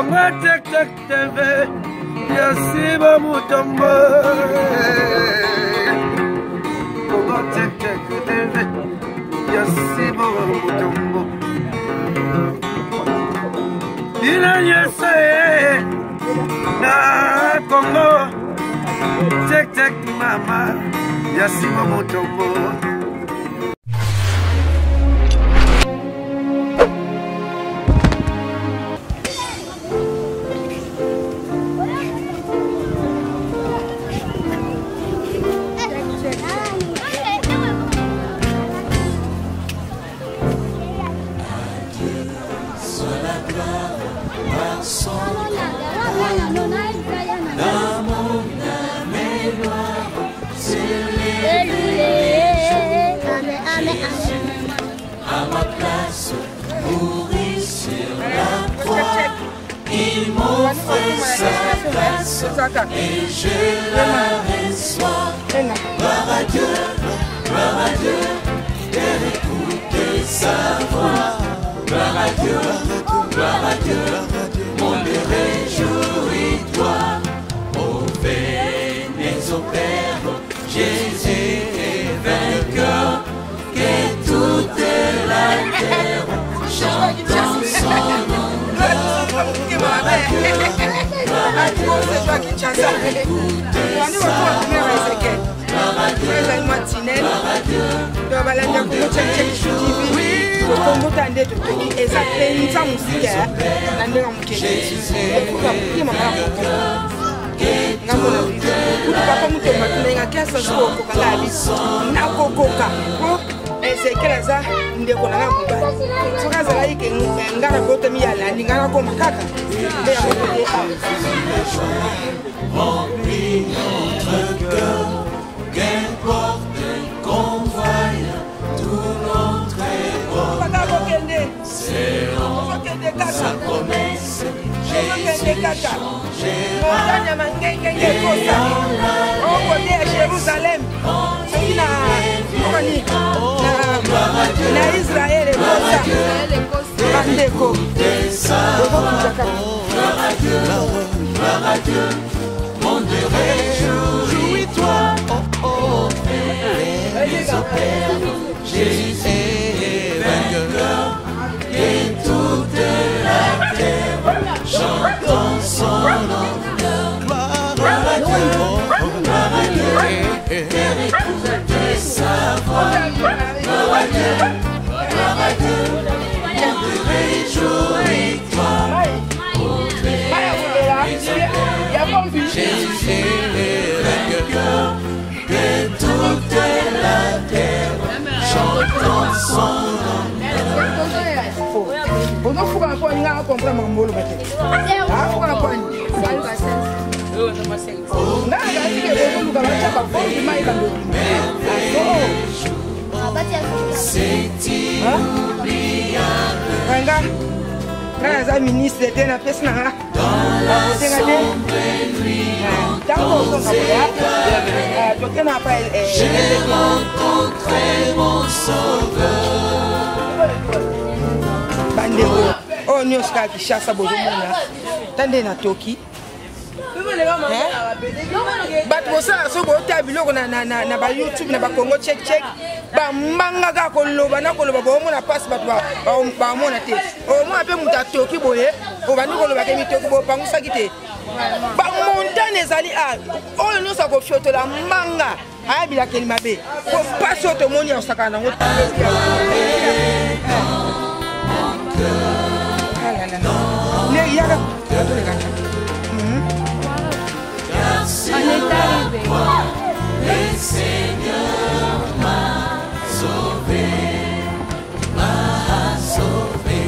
Congo Tek Tek TV ya Siba Mutombo. Congo Tek Tek TV ya Siba Mutombo. Bino nyonso ye na Congo Tek Tek mama ya Siba Mutombo. À ma place, mourir sur la croix. Il m'offre sa grâce et je la reçois. Gloire à Dieu, gloire à Dieu, d'écouter sa voix. Gloire à Dieu, gloire à Dieu, mon Dieu, réjouis-toi. Ô venez au Père, Jésus est vainqueur. Que toute la terre chante son nom. Gloire à Dieu, gloire à Dieu, d'écouter sa voix. Gloire à Dieu, gloire à Dieu, balanda Kongo Check Check TV, tokongota nde totoki eza mpenza mosika na ndenge ya moke ekuka motema malamu nga mona kutu papa mutomba tunenga kiasa soki okoka nga abi nakokoka po Ezekiel aza ndeko na nga mobali soki azalaki ke nga nabotami ya landi nga nakoma kaka nde yango toye awa. Remplis notre cœur, qu'importe qu'on voie tout notre Baka époque. C'est en sa promesse, ozokende Jésus kaka changera. Montagne ya mangengenge ekosa okote ya Jérusalem soki na okani na Israel ekosa bandeko okokuta kaka. Gloire à Dieu, gloire à Dieu, mon Dieu, réjouis-toi. Oh, oh, venez au Père, Jésus est vainqueur. Et toute la terre chantons son nom. Gloire à Dieu, gloire à Dieu, terre écoute sa voix. Gloire à Dieu, gloire à Dieu, mon Dieu, réjouis-toi. Jésus est vainqueur, que toute la terre chantons son nom. Ozofuka mpo alinga acomprendre makambo oloba te afuka na poani nga azalaki ke bozoluka batya bavombi mai bandobima. C'est inoubliable. Nga nga naza ministre te, napesi na nga akotenga te ntango ozonga boya tokenda pa. J'ai rencontré mon sauveur. Bandeko, oyo nyonso kaka Kinshasa bozomona ta nde natoki bato kosala soki bootala biloko na baYouTube na baCongo Check Check, bambanga kaka koloba na koloba, boomona mpasi bato bamona te. Omona mpe moto atoki boye, obandi kolobaka mitoki bopangusaki te, bamontagne ezali a oyo nyonso akofiotola mbanga ayabilakeli mabe po mpasi oyo tomoni ya kosakana nango. Yaka tolekana. Car sur la croix, le Seigneur m'a sauvé, m'a sauvé.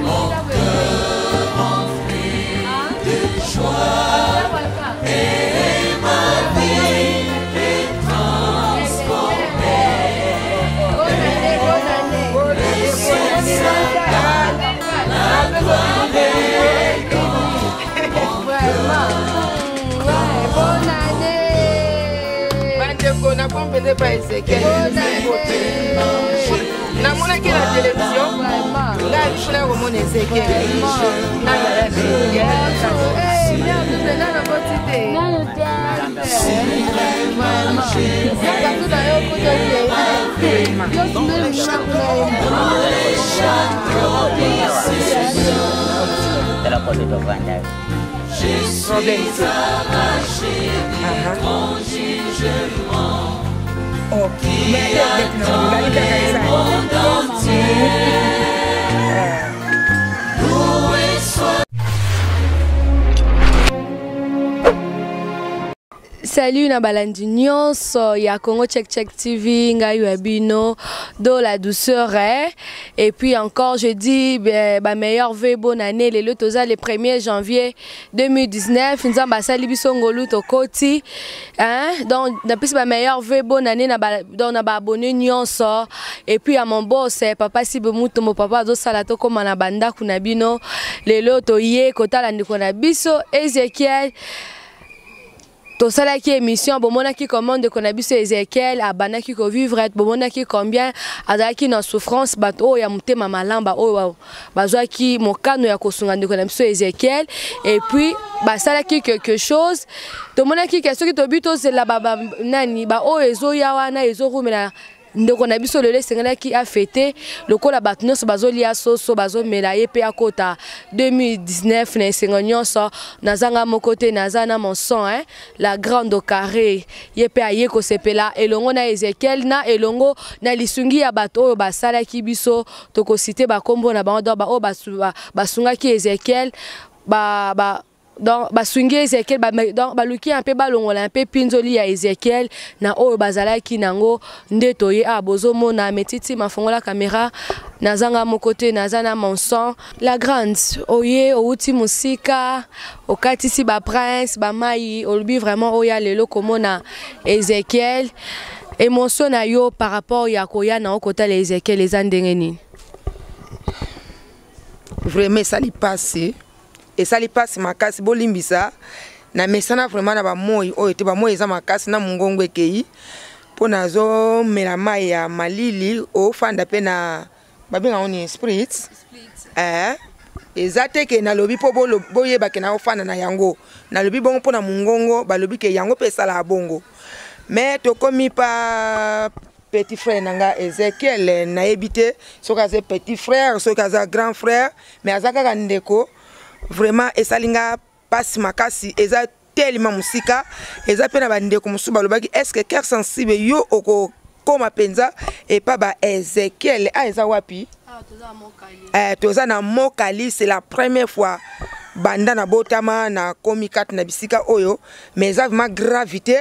Mon cœur rempli de joie et ma vie est transformée. Le la gloire est dans mon cœur. Bonne année. Bandeko, nakomi mpenza epa Ezekiel. Bonne année. Namonaki na télévision. Ngai kuna komona Ezekiel. Problème te. Oh, mais Salut na balandi nyonso ya Congo Check Check TV, ngai wa bino do la douceur eh? Et puis encore je dis ben, ba meilleur vœux bonne année lelo toza le 1er janvier 2019 nzambe asali biso ngolu tokoti hein? Donc napesi ba meilleur vœux bonne année na ba donc na ba abonné nyonso et puis à mon boss eh, papa Sibe Mutombo papa azosala tokóma na bandako na bino lelo toye kotala ndeko na biso Ezekiel. Tosalaki émission, bomonaki comment ndeko na biso Ezekiel abandaki kovivre, bomonaki combien azalaki na souffrance. Bato oyo ya motema malamba oyo bazwaki mokano ya kosunga ndeko na biso Ezekiel et puis basalaki quelque chose. Tomonaki ke soki tobi tozela ba, nani ba oyo ezoya wana ezorumela ndeko na biso lelo, esengelaki afete lokola bato nyonso bazolia soso bazomela, ye mpe akota 2019 na esengo nyonso. Nazanga moko te, naza na mon son hein, la grande au carré, ye mpe aye kosepela elongo na Ezekiel na elongo na lisungi ya bato oyo basalaki biso. Tokosite bakombo na bango, donc baoyo basungaki Ezekiel ba donc basungi Ezekiel ba, donc baluki mpe balongola mpe mpinzoli ya Ezekiel na oyo bazalaki nango. Nde toye a bozomona metiti mafongola caméra. Nazanga moko te, naza na mon son la grande. Oye outi mosika, okatisi baprince bamai, olobi vraiment oya lelo komona Ezekiel. Émotion na yo par rapport ya koya na okotala Ezekiel eza ndenge nini? Vraiment esali mpasi, esali mpasi makasi. Bolimbisa, na mesana vraiment na bamoi oyo te, bamoi eza makasi na mongongo ekei mpo nazomela mai ya malili. Ofanda mpe na babengango ni sprit eh, eza te ke nalobi mpo boyeba ke naofanda na yango. Nalobi bongo mpo na mongongo, balobi ke yango mpe esalaka bongo. Mais tokomi pa petit frère na nga Ezekiel. Nayebi te soki aza petit frère, soki aza grand frère, mais aza kaka ndeko. Vraiment esali nga mpasi makasi, eza telema mosika. Eza mpe na bandeko mosusu balobaki: est ce que cœur sensible yo okokóma mpenza epa ba Ezekiel? A eza wapi? Eh, toza na Mokali. C'est la première fois banda nabotama nakomi kati na bisika oyo, mais eza vraiment gravité.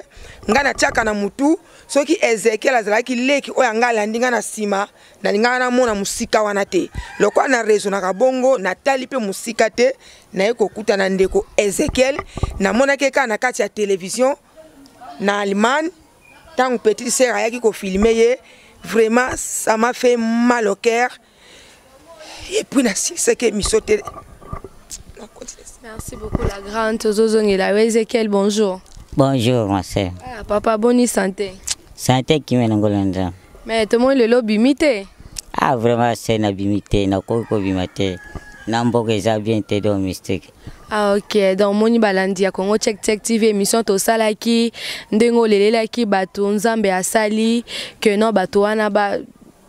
Ngai natiaka na mutu, soki Ezekiel azalaki leki oyo ngai alandi ngai na nsima, nalingaka namona mosika wana te. Lokola na raisonnaka bongo, natali mpe mosika te, naye kokutana ndeko Ezekiel. Namonaki kaka na kati ya télévision na Allemagne, ntango petite sœur ayaki kofilme ye. Vraiment ça m'a fait mal au cœur et puis nasilisaki émission te. Merci beaucoup la grande. Tozozongela yo Ezekiel, bonjour. Bonjour ma sœur. Ah, papa, boni santé? Santé kimia na ngolo Nzambe. Mais tomoni lelo obimi te. Ah vraiment se nabimi te, nakoki kobima te. Na mboka eza bien te, donc mystique. Ah ok, donc moni balandi ya Congo Check Check TV, émission tosalaki ndenge olelelaki bato, Nzambe asali que non, bato wana ba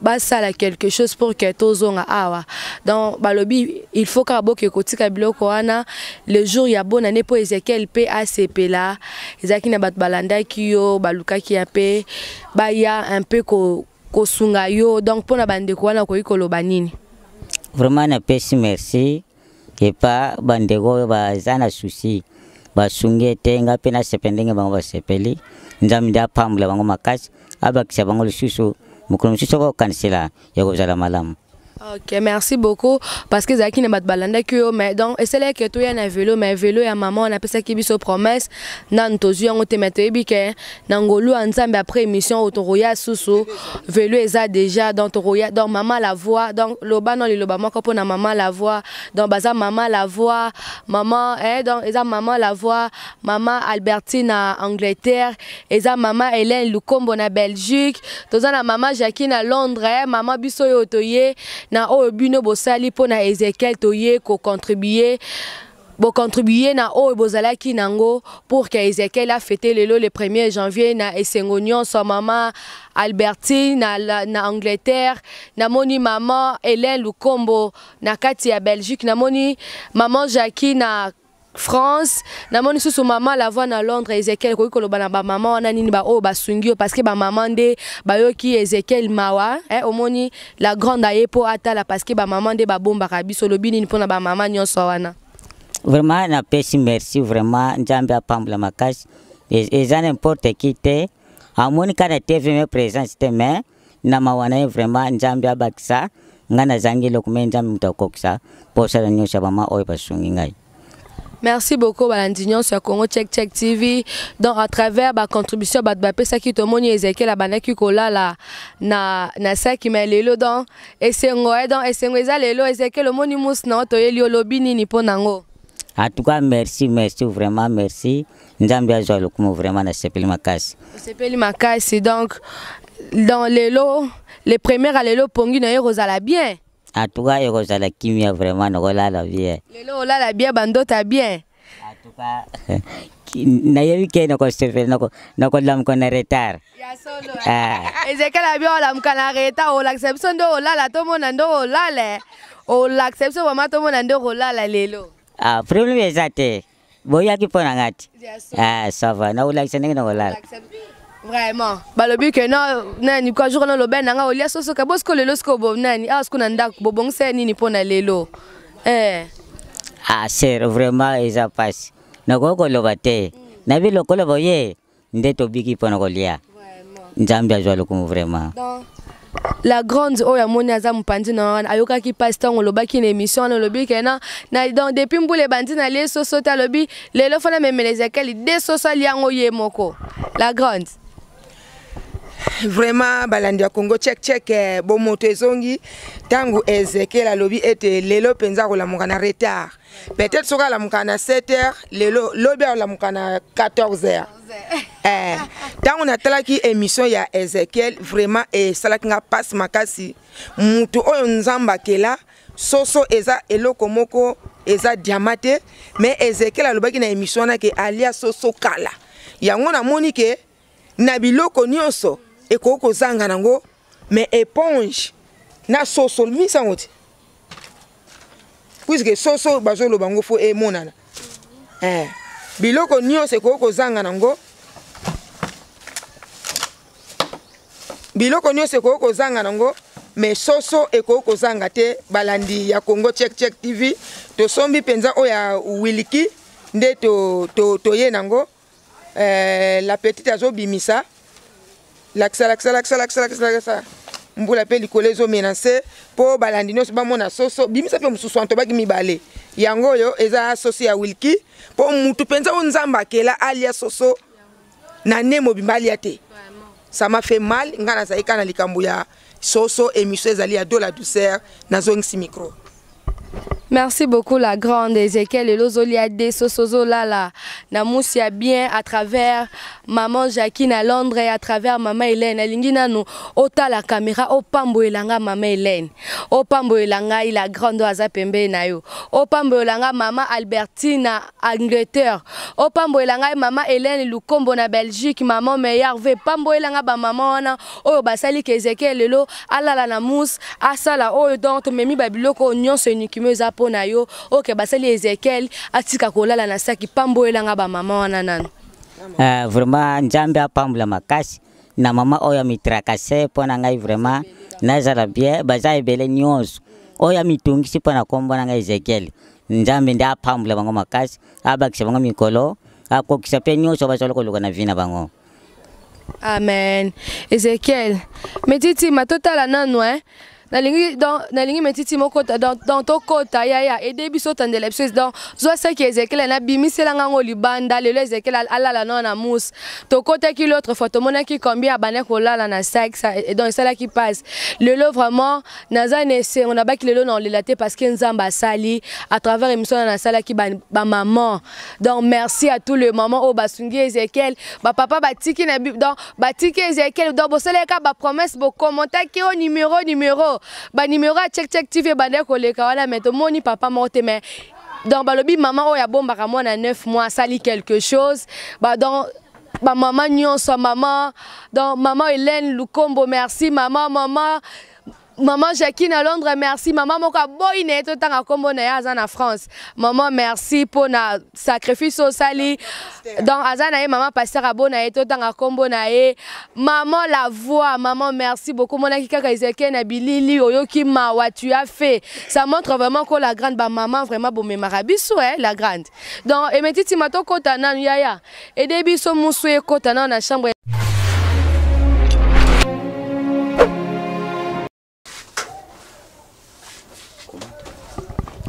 basala quelque chose pour que tozonga awa. Donc balobi il faut kaka boke kotika biloko wana le jour ya bonne année mpo Ezekiel mpe asepela. Ezalaki na bato balandaki yo, balukaki ya mpe baya un peu kosunga yo. Donc mpona bandeko wana okoki koloba nini? Vraiment napesi merci epa bandeko oyo baza na souci, basungi ete nga mpe nasepela ndenge bango basepeli. Nzambe nde apambola bango makasi, abakisa bango lisusu mokolo mosusu okokanisela ya kozala malamu. Ok, merci beaucoup parce que ezalaki na bato balandaki yo, mais donc esalaki ke toya na velo, mais velo ya mama wana apesaki biso promesse, nanu tozwi yango te, mais toyebi ke na ngolu ya Nzambe, après émission oyo tokoya susu, velo eza déjà, donc tokoya. Donc mama la voix, donc loba no liloba moko mpona mama la voix. Donc baza mama la voix, mama eh, donc eza mama la voix, mama Albertine na Angleterre, eza mama Hélène Lukombo na Belgique, toza na mama Jackie na Londres, eh, mama biso oyo toye na oyo bino bosali mpo na Ezekiel, toye kocontribue, bocontribue na oyo bozalaki nango pour que Ezekiel afete lelo le 1er janvier na esengo nyonso. Mama Albertine na Angleterre, namoni mama Hélène Lukombo na kati ya Belgique, namoni mama Jackie na France, namoni susu mama Lavoie na Londres. Ezekiel, koki koloba na bamama wana nini, baoyo basungi yo? Parce que bamama nde bayoki Ezekiel mawa, eh, omoni la grande aye mpo atala, parce que bamama nde babombaka biso. Olobi nini mpona bamama nyonso wana? Vraiment napesi merci, vraiment Nzambe apambola makasi. Eza n'importe qui te amoni kaka na TV, mais présence te, mais na mawa na ye, vraiment Nzambe abakisa. Ngai nazangi eloko, mais Nzambe moto akokisa posala nyonso ya mama oyo basungi ngai. Merci beaucoup balandi nyonso ya Congo Check Check TV. Donc à travers ba contribution bato bapesaki, tomoni Ezekiel abandaki kolala na saki, mais lelo donc esengo, eh, donc esengo eza lelo. Ezekiel, omoni musi na yo, toyeli, olobi nini mpo nango? En tout cas merci, merci, vraiment merci. Nzambe azwa lokumu, vraiment nasepeli makasi. Osepeli makasi. Donc dans lelo, le premier ya lelo, pongi na ye kozala bien. En tout cas ekozala kimia, vraiment nakolala bien. Lelo olala bien, bandota bien. En tout cas nayebi ke nakosepela, nakolamuka na retard. Ya solo? Ah. Ezekiel abi olamuka na retard. Olakisa biso nde olala, tomona nde olala. Olakisa biso mama, tomona nde kolala lelo. Ah, problème eza te, boyaki mpo na nga te. Ah, ça va, nakolakisa ndenge nakolala. Vraiment balobi ke no nani kwa jour na oloba na nga olia soso ka bosiko lelo, siko bo nani awa siko na ndako bobongisa nini mpo na lelo, eh? Ah sœur, vraiment eza mpasi, nakoki koloba te. Nayebi lokola boye nde tobiki mpo na kolia. Nzambe azwa lokumu, vraiment. Donc la grande oyo amoni aza mopanzi na wana ayokaki mpasi ntango olobaki na émission wana, olobi ke na donc depuis mbula ebandi na lie soso te. Alobi lelo fana memela Ezekiel de soso, alia yango ye moko. La grande. Vraiment balandi ya Congo Check Check, eh, bomoto ezongi ntango Ezekiel alobi ete lelo mpenza akolamuka na retard. Peut-être soki alamuka na 7 heures lelo, lobi alamuka na 14 heures. Eh, ntango natalaki émission ya Ezekiel, vraiment esalaki nga mpasi makasi. Mutu oyo Nzambe akela, soso eza eloko moko eza diama te, mais Ezekiel alobaki na émission wana ke alia soso kala. Yango namoni ke na biloko nyonso ekoki kozanga nango, mais éponge na soso misango te, puisque soso bazoloba yango fo emonana. Eh, biloko nyonso ekoki kozanga nango, biloko nyonso ekoki kozanga nango, mais soso ekoki kozanga te. Balandi ya Congo Check Check TV, tosombi mpenza oyo ya Wiliki nde toye to, to nango. La petite azobimisa, lakisa, lakisa, lakisa, lakisa, lakisa, lakisa. Mbula mpe likolo ezomenace mpo balandi nyonso bamona soso. Bimisa mpe mosusu wana, tobaki mibale. Yango oyo eza soso ya Wilki, mpo mutu mpenza oyo Nzambe akela alia soso na ne mobimba alia te. Ça m'a fait mal. Ngai nazali kaka na likambo ya soso. Émission ezali ya de la douceur. Nazongisi micro. Merci beaucoup la grande. Ezekiel, lelo ozolia de soso, ozolala na musi ya bien à travers maman Jackie na Londres et à travers maman Hélène. Alingi nanu otala caméra, opamboyela nga mama Hélène, opamboyela ngai la grande oyo aza pembeni na yo, opamboyela nga mama Albertine na Angleterre, opamboyela ngai mama Hélène Lukombo na Belgique, mama Meyarve, pamboyela nga bamama wana oyo basali ke Ezekiel lelo alala na mousse, asala oyo. Donc tomemi babiloko oyo nyonso enikimo eza mpo na yo, oyo basali Ezekiel atika kolala na saki. Pamboyela nga bamama wana nanu. Vraiment Nzambe apambola makasi na mama oyo amitrakase mpo na ngai, vraiment nazala bien. Baza ebele nyonso oyo amitungisi mpo na nkombo na ngai Ezekiel. Nzambe nde apambola bango makasi, abakisa bango mikolo, akokisa mpe nyonso bazala koluka na vie na bango. Amen. Ezekiel, metiti matotala nanu, eh? Nalingi donc nalingi metiti mokota donc donc tokota yaya aide biso tandela biso donc zwa saki Ezekiel na bimisela nga ngo libanda lelo Ezekiel alala no na mousse. Tokotaki l'autre fois tomonaki combien abandaki kolala na sac ça et donc esalaki passe. Lelo vraiment naza na esengo nabaki lelo na olela te parce que Nzambe asali à travers émission na nasalaki ba, ba maman. Donc merci à tous les mamans oyo basungi Ezekiel, ba papa batiki na donc batiki Ezekiel donc bosalaka ba promesse bokommentaki o numéro numéro ba numéro ya check check TV ebandaki koleka wana mais tomoni papa moko te mais donc balobi mama oyo abombaka mwana 9 mois asali quelque chose ba donc ba mama nyonso mama donc mama Hélène Lukombo merci mama mama Maman Jackie na Londres, merci. Maman moko aboyi na ye totanga kombo na ye aza na France. Maman merci mpo na sacrifice osali. Donc aza na ye maman pasteur abo na ye totanga kombo na ye. Maman la voix, maman merci beaucoup. Monaki kaka Ezekiel na bilili oyoki mawa tu as fait. Ça montre vraiment que la grande ba maman vraiment bomemaka biso eh la grande. Donc emeti tima tokota nanu yaya. Aide biso musu ekota nanu na chambre.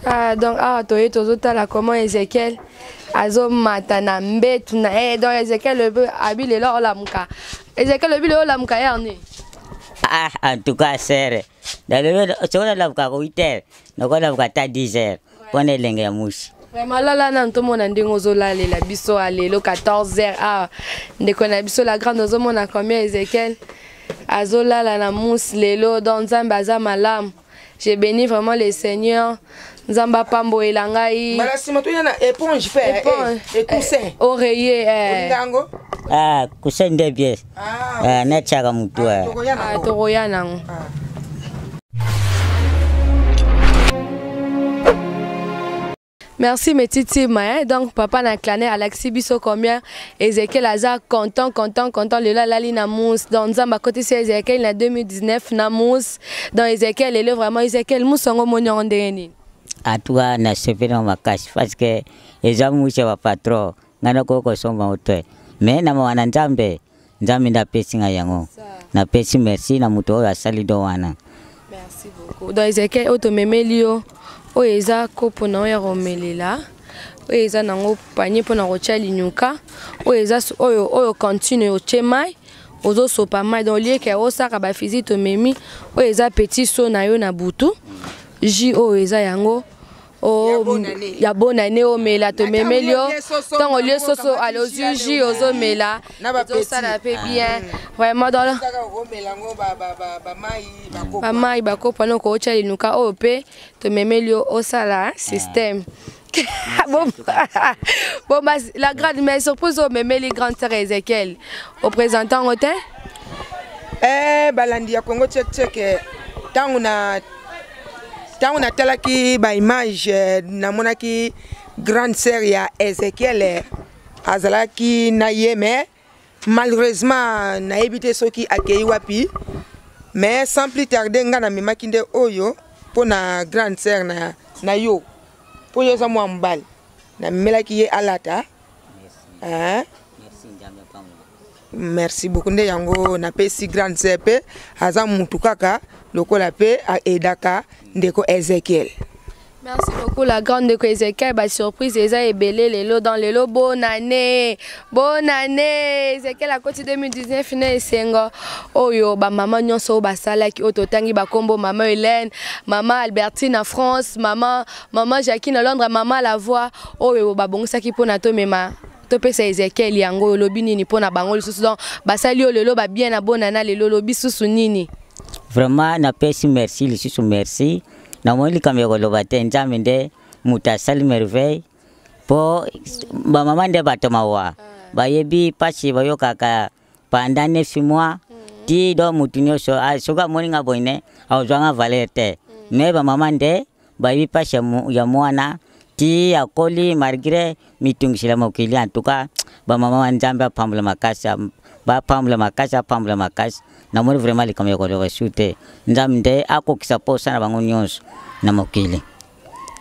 Ah, donc awa toye tozotala comment Ezekiel azomata na mbetu na ye donc Ezekiel abi lelo olamuka Ezekiel obi lelo olamuka heure nini? Ah, en tout cas sere nalobi soki nalamuka ko 8 heures nakolamuka ata 10 heures mpona elenge ya musi. Vraiment lala nanu tomona ndenge ozolalela biso ya lelo 14 heures awa ndeko na biso la grande ozomona combien Ezekiel azolala na mousse lelo donc Nzambe aza malamu. Je bénis vraiment le Seigneur. Nzambe apambolela ngai. Mbala nsima toya na éponge mpe Éponge. eh, coussin. Oreiller eh. Olinga yango? Ah, coussin nde bien. Ah, Ah, natiaka motu ah, eh. tokoya Ah, nango. tokoya nango. Ah. Merci Métis Tim, hein? Donc papa na clané Alexis biso combien Ezekiel aza content content content le la lali na mousse donc Nzamba côté c'est Ezekiel na 2019 na mousse donc Ezekiel est vraiment Ezekiel mousse ngo moni ndenge nini. En tout cas nasepeli na makasi parce que eza musi ya bapatron ngai nakoki kosomba ngo te mais na mawa na Nzambe, Nzambe nde apesi ngai yango. Napesi merci na moto oyo asali do wana. Merci beaucoup. Donc Ezekiel oyo tomemeli yo oyo eza kopo na oyo ya komelela oyo eza nango panier mpona kotia linyuka oyo eza oyo oyo cantine otie mai ozosopa mai donc lieke osaka bafizi tomemi oyo eza petit so na yo na butu jus oyo eza yango ya bonne année omela tomemeli yo ntango olie soso ale ozwi jus ozomela ezosala mpe bien vraiment dans bamai bakopo wana okotya linuka oyo mpe tomemeli yo osala système. Bon, bon, la grande mais surprise omemeli grande sœur Ezekiel oprésentant ngo te. Eh, balandi ya Congo Check Check, ntango na ntango natalaki baimage namonaki grande sœur ya Ezekiel azalaki na ye mais malheureusement nayebi te soki akei wapi mais sans plus tarder nga namemaki nde oyo mpo na grande sœur na, na yo mpo yo oza mwa mobali namemelaki ye alata. Hein? Merci beaucoup nde yango napesi grande sœur mpe aza mutu kaka lokola mpe aedaka ndeko Ezekiel. Merci beaucoup la grande ndeko Ezekiel ba surprise eza ebele lelo dans lelo bonne année. Bonne année Ezekiel akoti 2019 na esengo oyo ba mama nyonso oyo basalaki oyo totangi bakombo mama Hélène, mama Albertine na France, mama mama Jackie na Londres, mama la voix oyo babongisaki mpona tomema topesa Ezekiel yango olobi nini mpona bango lisusu donc basali oyo lelo babien na bonana lelo olobi susu nini? Vraiment napesi merci lisusu merci namoni likambo ya koloba te Nzambe nde moto asali merveille mpo bamama nde bato mawa bayebi mpasi bayokaka pendant 9 mois ti do motu nyonso soki amoni nga boye ne akozwa nga valeur te mais bamama nde bayebi mpasi ya mwana ti akoli malgré mitungisela mokili. En tout cas bamama wa Nzambe apambola makasi bapambola makasi apambola makasi namoni vraiment likambo ya koloba su te Nzambe nde akokisa posa na bango nyonso na mokili.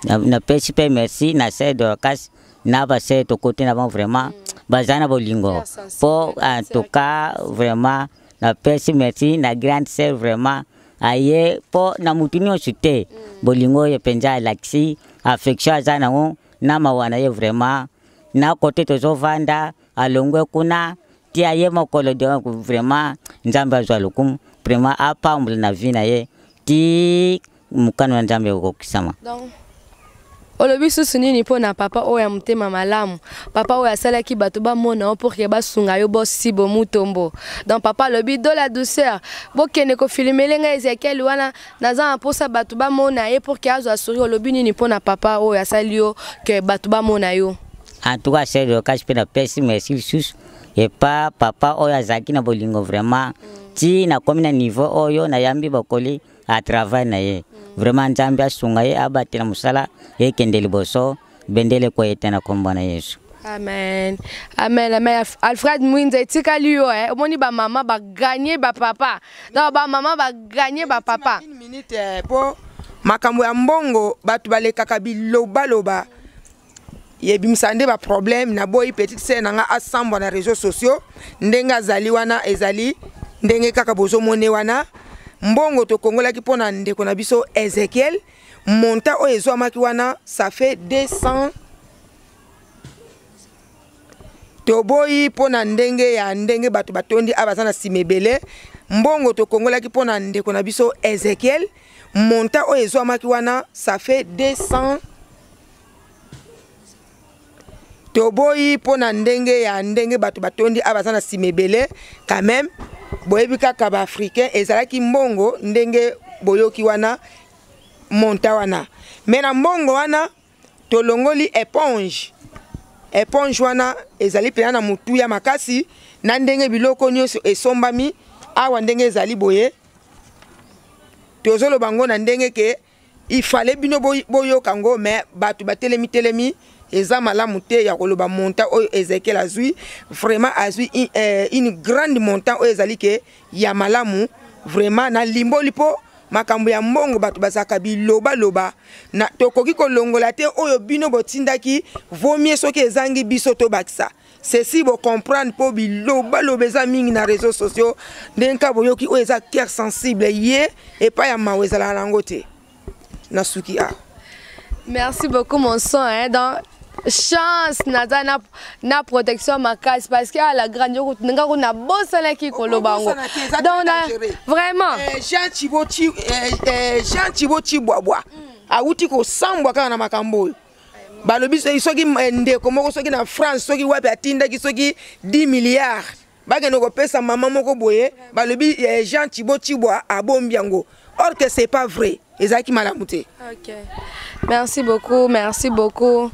Napesi mpe merci na sœur Dorcas na basœur tokoti na bango vraiment baza na bolingo mpo en tout cas vraiment napesi merci na grande sœur vraiment. Aye mpo na motu nyonso te. Bolingo oyo mpenza alakisi affection aza nango na mawa na ye vraiment na kote tozovanda alongwe kuna ti aye mokolo. Donc vraiment Nzambe azwa lokumu, vraiment apambola na vie na ye ti mokano ya Nzambe ekokokisama. Donc olobi susu nini mpo na papa oyo ya motema malamu, papa oyo asalaki bato bamona yo pour ke basunga yo, Bosibo Mutombo? Donc papa alobi do la douceur, bokende kofilmele ngai Ezekiel wana, naza na mposa bato bamona ye pour ke azwa sourire. Olobi nini mpo na papa oyo asali yo ke bato bamona yo? En tout cas, sœur Dorcas, mpe napesi merci lisusu epa papa oyo azalaki na bolingo vraiment ti nakomi na niveau oyo nayambi bokoli à travail na ye. Vraiment Nzambe asunga ye, abatela mosala ekende liboso, bendele koyete na kombo na Yesu. Amen, amen, amen. Alfred Mwinza, etikali yo, eh. Omoni bamama baganye bapapa, donc bamama baganye bapapa. Une minute, po makambo ya mbongo bato balekaka bilobaloba, yebimisa nde baproblème. Naboyi petite sœur na nga asambwa na réseaux sociaux. Ndenge azali wana, ezali ndenge kaka bozomone wana. Mbongo tokongolaki mpo na ndeko na biso Ezekiel, montant oyo ezwamaki wana, ça fait 200. Toboyi mpo na ndenge ya ndenge bato batondi awa, baza na nsima ebele. Mbongo tokongolaki mpo na ndeko na biso Ezekiel, montant oyo ezwamaki wana, ça fait 200. Toboyi mpo na ndenge ya ndenge bato batondi awa, baza na nsima ebele. Quand même boyebi kaka baafricain, ezalaki mbongo ndenge boyoki wana montant wana. Me na mbongo wana tolongoli éponge. Éponge wana ezali mpenza na motuya makasi na ndenge biloko nyonso esombami awa. Ndenge ezali boye, tozoloba ngo na ndenge ke il fallait bino boyoka ngo, mais bato batelemi telemi, eza malamu te ya koloba montant oyo Ezekiel azwi. Vraiment azwi une grande montant oyo ezali ke ya malamu vraiment. Nalimboli mpo makambo ya mbongo bato bazalaka bilobaloba na tokoki kolongola te oyo bino botindaki. Vomie soki ezangi biso tobakisa ceci, bocomprendre, mpo bilobaloba eza mingi na réseaux sociaux. Ndenge kaka boyoki oyo eza cœur sensible ye epai ya mawa ezalaka nango te. Nasuki a. Merci beaucoup mon son, hein. Donc chance naza na protection makasi parce que à la grande nga ko na bosanaki koloba yango. Donc vraiment Jean Chibo Chibwabwa awuti kosambwa kaka na makambo oyo balobi soki ndeko moko soki na France, soki wapi, atindaki soki 10 milliards bakende kopesa mama moko boye. Balobi Jean Chibo Chibwa abombi yango, or que c'est pas vrai, ezalaki malamu te. Ok, merci beaucoup, merci beaucoup.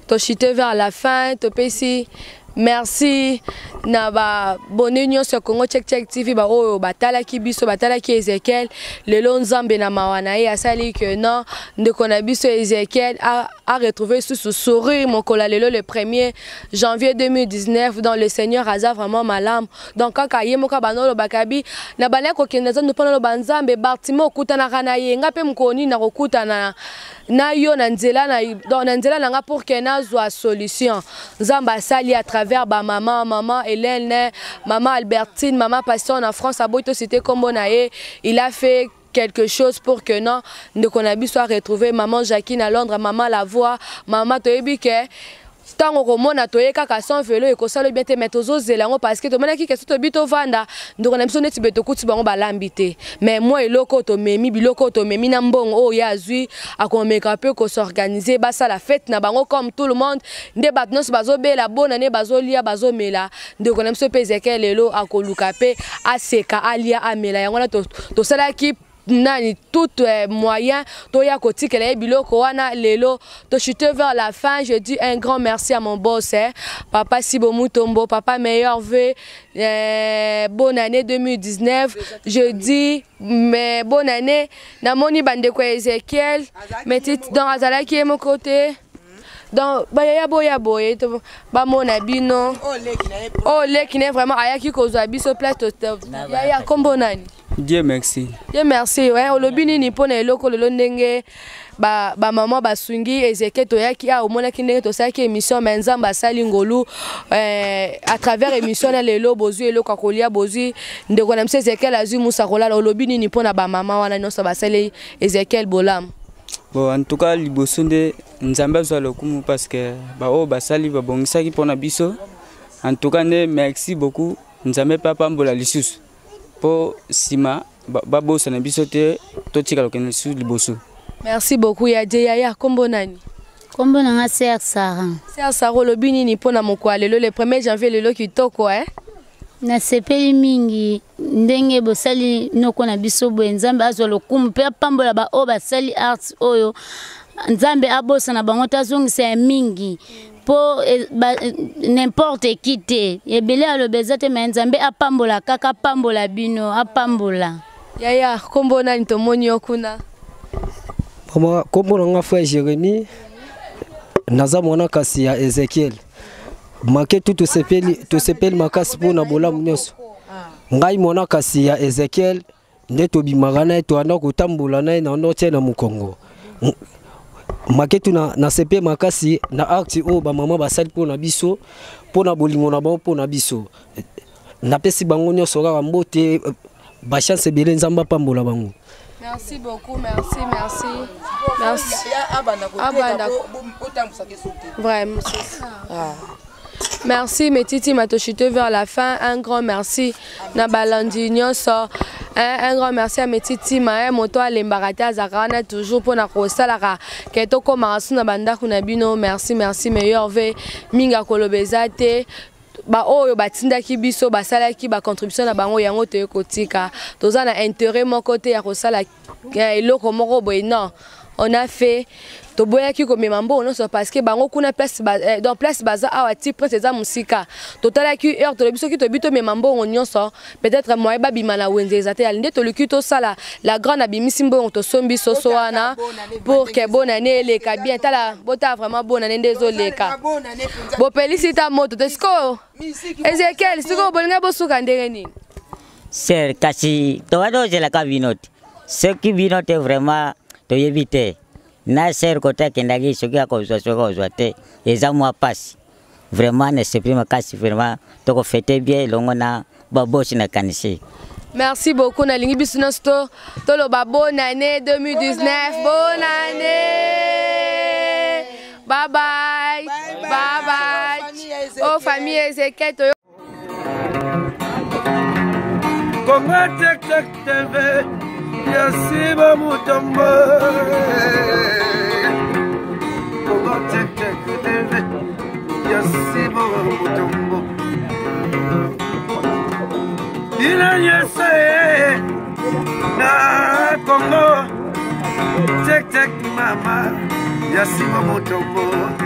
Tochute vers la fin, topesi merci na babone nyonso ya Congo Check Check TV, baoyo batalaki biso, batalaki Ezekiel. Lelo Nzambe na mawa na ye asali ke non, ndeko na biso Ezekiel a retrouvé susu sourire mokolo ya lelo, le 1er janvier 2019. Donc le Seigneur aza vraiment malamu. Donc kaka ye moko bana olobaka bi na bana kokende nzambe mpona oloba Nzambe Bartime okutanaka na ye, nga mpe mokolo nini nakokutana na yo na nzela na, donc na nzela na nga pour ke nazwa solution. Nzambe asali à travers bamama, mama Hélène, mama Albertine, mama Pasteur na France, aboyi tosite nkombo na ye. Il a fait quelque chose pour que non, ndeko na biso a retrouver. Maman Jackie na Londres, maman la voix, mama toyebi ke ntango komona toye kaka sans velo ekosala bien te, mais tozozela yango parce que tomonaki ke so tobi tovanda, ndeko na biso neti be tokuti bango balambi te. Mais mwa eloko oyo tomemi, biloko oyo tomemi na mbongo oyo ye azwi, akomeka mpe kos'organiser, basala fête na bango comme tout le monde. Nde bato nyonso bazobela bona nde bazolia, bazomela. Ndeko na biso mpe Ezekiel lelo akoluka mpe aseka, alia, amela. Yango wana tosalaki nani tout moyen toya kotikela ye biloko wana. Lelo tochute vers la fin. Je dis un grand merci à mon boss, hein, papa Sibo Mutombo, papa, meilleur vœu, bonne année 2019, je dis. Mais bonne année, namoni bandeko ya Ezekiel, mais donc azalaki ye moko te. Donc bayaya boya boye bamona bino oyo leki na ye vraiment ayaki kozwa biso place. Yaya, nkombo nani? Dieu merci. Dieu merci. Ouais, olobi nini mpo na eloko lelo ndenge ba ba maman basungi Ezekiel toyaki awa omonaki ndenge tosalaki émission mais Nzambe asali ngolu à travers émission na lelo bozwi eloko ya kolia bozwi ndeko na biso Ezekiel azwi musa kolala olobi nini mpo na ba mama wana nyonso basali Ezekiel bolamu? Bon, en tout cas liboso nde Nzambe azwa lokumu parce que baoyo basali babongisaki mpo na biso. En tout cas nde merci beaucoup, Nzambe mpe apambola lisusu mpo nsima babosana biso te, totikala kokende lisusu liboso. Merci beaucoup ya je yaya. Kombo nani? Kombo na nga Sœur Sarah. Sœur Sarah, olobi nini mpo na mokolo ya lelo, le 1er janvier, lelo kitoko, eh? Nasepeli mingi ndenge bosali noko na biso boye. Nzambe azwa lokumu mpe apambola baoyo basali art oyo. Nzambe abosana bango te, azongisa ya mingi mpo n'importe qui te. Ebele aloba eza te, me Nzambe apambola kaka, apambola bino, apambola. Yaya, kombo nani? Tomoni yo kuna. Mama, kombo na nga frère Jérémie, naza mwana kasi ya Ezekiel. Make tu tosepeli makasi mpona bolamu nyonso. Ngai mwana kasi ya Ezekiel nde tobimaka na ye, toanda kotambola na ye na ndo tie na mokongo. Maketu nasepeli makasi na acte oyo bamama basali mpona biso, mpona bolingo na bango mpona biso. Napesi bango nyonso kaka mbote, bachance ebele, Nzambe apambola bango. Merci beaucoup, merci, merci. Merci. Abanda. Vraiment. Merci Metiti Matoshite vers la fin. Un grand merci na balandi nyonso. Un grand merci à Metiti ma moto alembaka te, azalaka wana toujours mpona kosalaka ke tokomaka su na bandako na bino. Merci, merci, meilleur vœu. Mingi akoloba eza te. Baoyo batindaki biso basalaki bacontribution na bango, yango toye kotika. Toza na intérêt moko te ya kosala eloko moko boye. Non, on a fait, toboyaki komema mbongo nyonso parce que bango kuna place donc place baza awa ti prince eza mosika. Totalaki heure, tolobi soki toyebi tomema mbongo nyonso, peut-être moyen babima na wenze eza te. Nde toluki tosala la grande, abimisi mbongo, tosombi soso wana pour que bonne année eleka bien. Tala, botala vraiment bonne année nde ezoleka. Bopelisi ta moto te. Sikoyo Ezekiel, sikoyo bolingai bosuka ndenge nini? Sœur, kasi towanda ozelaka bino te. Soki bino te, vraiment toyebi te na sœur kote akendaki, soki akozwa, soki akozwa te, eza mwa pasi. Vraiment nasepeli makasi, vraiment tokofete bien elongo na babosi na kanisi. Merci beaucoup. Nalingi biso nyonso to toloba bonne année 2019, bonne année. Bye bye, bye bye. Oh famille Ezekiel, toyo. Kongo Tek Tek TV ya Siba Mutombo. Kongo Tek Tek TV ya Siba Mutombo. Bino nyonso ye na Kongo Tek Tek, mama ya Siba Mutombo.